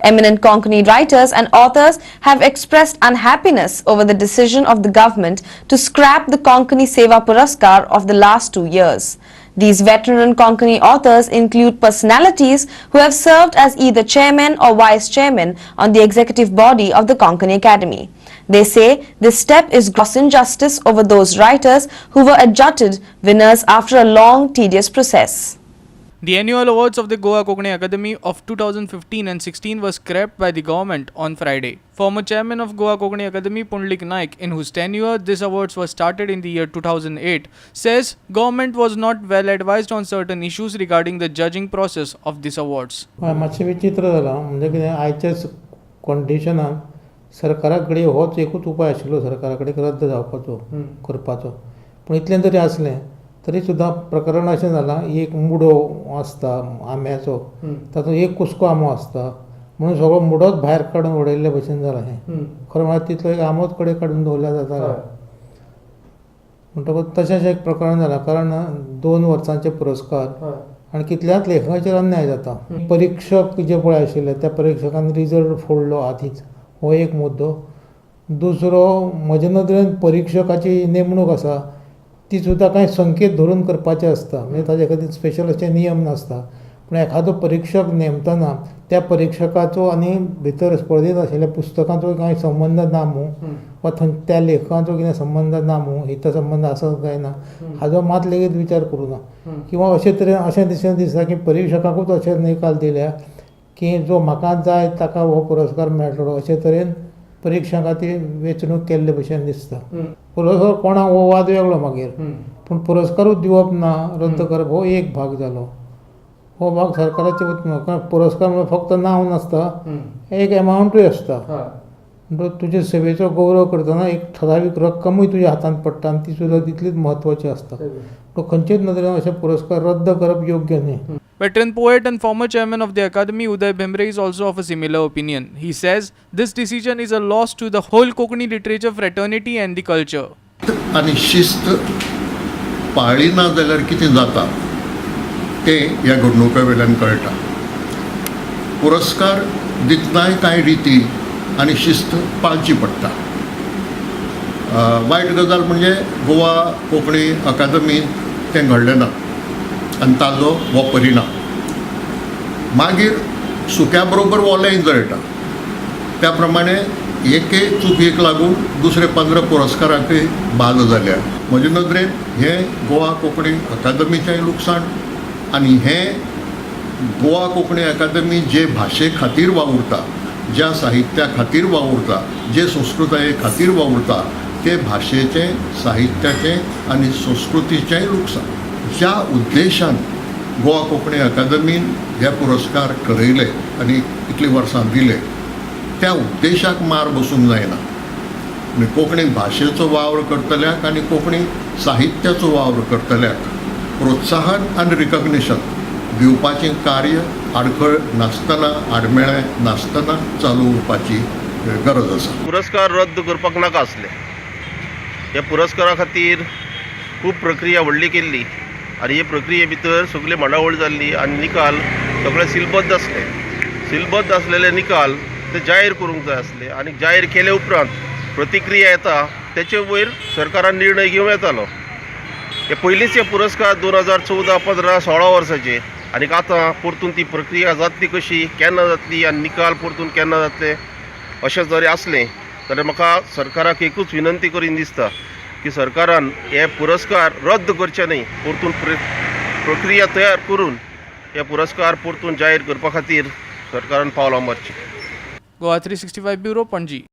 Eminent Konkani writers and authors have expressed unhappiness over the decision of the government to scrap the Konkani Seva Puraskar of the last 2 years. These veteran Konkani authors include personalities who have served as either chairman or vice chairman on the executive body of the Konkani Academy. They say this step is gross injustice over those writers who were adjudged winners after a long, tedious process. The annual awards of the Goa Konkani Academy of 2015 and 16 were scrapped by the government on Friday. Former chairman of Goa Konkani Academy Pundlik Naik, in whose tenure these awards were started in the year 2008, says government was not well advised on certain issues regarding the judging process of these awards. हय, मातशें विचित्र जालां. म्हणजे कितें, आयच्या कंडिशनान सरकारा कडेन होच एकूच उपाय आशिल्लो सरकारा कडेन, रद्द जावपाचो करपाचो. पूण इतलें जरी आसलें तरी सुद्दां प्रकरण अशें जालां, एक मुडो आसता आंब्याचो, तातूंत एक कुसको आंबो आसता म्हणून सगळो मुडोच भायर काडून उडयल्ले भशेन जालां हें. खरें म्हळ्यार तितलो एक आंबोच कडेन काडून दवरल्यार जातालो. म्हणटकूच तशेंच एक प्रकरण जालां, कारण 2 वर्सांचे पुरस्कार आनी कितल्याच लेखकांचेर अन्याय जाता. परिक्षक जे पळय आशिल्ले, त्या परिक्षकान रिजल्ट फोडलो आदींच, हो एक मुद्दो. दुसरो, म्हजे नदरेन परिक्षकाची नेमणूक आसा ती सुद्दां कांय संकेत धरून करपाची आसता. म्हणजे ताजे खातीर स्पेशल अशे नियम नासता, पूण एखादो परिक्षक नेमतना त्या परिक्षकाचो आनी भितर स्पर्धेंत आशिल्ल्या पुस्तकांचो कांय संबंद ना मूं वा थंय त्या लेखकांचो कितें संबंद ना मूं, हित संबंद आसा काय ना, हाजो मात लेगीत विचार करूं ना. किंवा अशे तरेन अशें दिसून दिसता की परिक्षकाकूच अशे निकाल दिल्या की जो म्हाका जाय ताका हो पुरस्कार मेळटलो, अशे तरेन परिक्षकाची वेंचणूक केल्ले भशेन दिसता. पुरस्कार कोणाक हो वाद वेगळो मागीर, पूण पुरस्कारूच दिवप ना, रद्द करप हो एक भाग जालो. हो भाग सरकाराचे वतीन, कारण पुरस्कार म्हणल्यार फक्त नांव नासता, एक एमावंटूय आसता. म्हणटकूच तुजे सेवेचो गौरव करतना एक ठरावीक रक्कमूय तुज्या हातांत पडटा आनी ती सुद्दां तितलीच म्हत्वाची आसता. तो खंयचेच नदरेन अशे पुरस्कार रद्द करप योग्य न्ही. Veteran poet and former chairman of the Academy Uday Bhembre is also of a similar opinion. He says this decision is a loss to the whole Konkani literature fraternity and the culture. आनी शिस्त पाळ्ळी ना जाल्यार कितें जाता तें ह्या घडणुका वयल्यान कळटा. पुरस्कार दितनाय कांय रिती आनी शिस्त पाळची पडटा. वायट गजाल म्हणजे गोवा कोंकणी अकादमींत तें घडलें ना आनी ताजो हो परिणाम. मागीर सुक्या बरोबर ओलेंय जळटा, त्या प्रमाणे एके चुकीक लागून दुसरे 15 पुरस्कारांकय बाद जाल्या. म्हजे नदरेन हें गोवा कोंकणी अकादमीचेंय लुकसाण आनी हें गोवा कोंकणी अकादमी जे भाशे खातीर वावुरता, ज्या साहित्या खातीर वावुरता, जे संस्कृताये खातीर वावुरता, ते भाशेचें, साहित्याचें आनी संस्कृतीचेंय लुकसाण. ज्या उद्देशान गोवा कोंकणी अकादमीन हे पुरस्कार ठरयले आनी इतलीं वर्सां दिले, त्या उद्देशाक मार बसूंक जायना. आनी कोंकणी भाशेचो वावर करतल्याक आनी कोंकणी साहित्याचो वावर करतल्याक प्रोत्साहन आनी रिकग्निशन दिवपाचें कार्य आडखळ नासतना, आडमेळें नासतना चालू उरपाची गरज आसा. पुरस्कार रद्द करपाक नाका आसले. ह्या पुरस्कारा खातीर खूब प्रक्रिया व्हडली केल्ली आनी हे प्रक्रिये भितर सगळी मांडावळ जाल्ली आनी निकाल सगळे सिलबद्ध आसले. सिलबद्ध आसलेले निकाल ते जाहीर करूंक जाय आसले आनी जाहीर केले उपरांत प्रतिक्रिया येता तेचे वयर सरकारान निर्णय घेवं येतालो. हे पयलींच हे पुरस्कार 2014, 15, 16 वर्साचे आनी आतां परतून ती प्रक्रिया जातली कशी, केन्ना जातली आनी निकाल परतून केन्ना जातले, अशें जरी आसलें जाल्यार म्हाका सरकाराक एकूच विनंती करीन दिसता की सरकारान हे पुरस्कार रद्द करचे न्हय, परतून प्रक्रिया तयार करून हे पुरस्कार परतून जाहीर करपा खातीर सरकारान पावलां मारचीं. Goa 365 Bureau, Panji.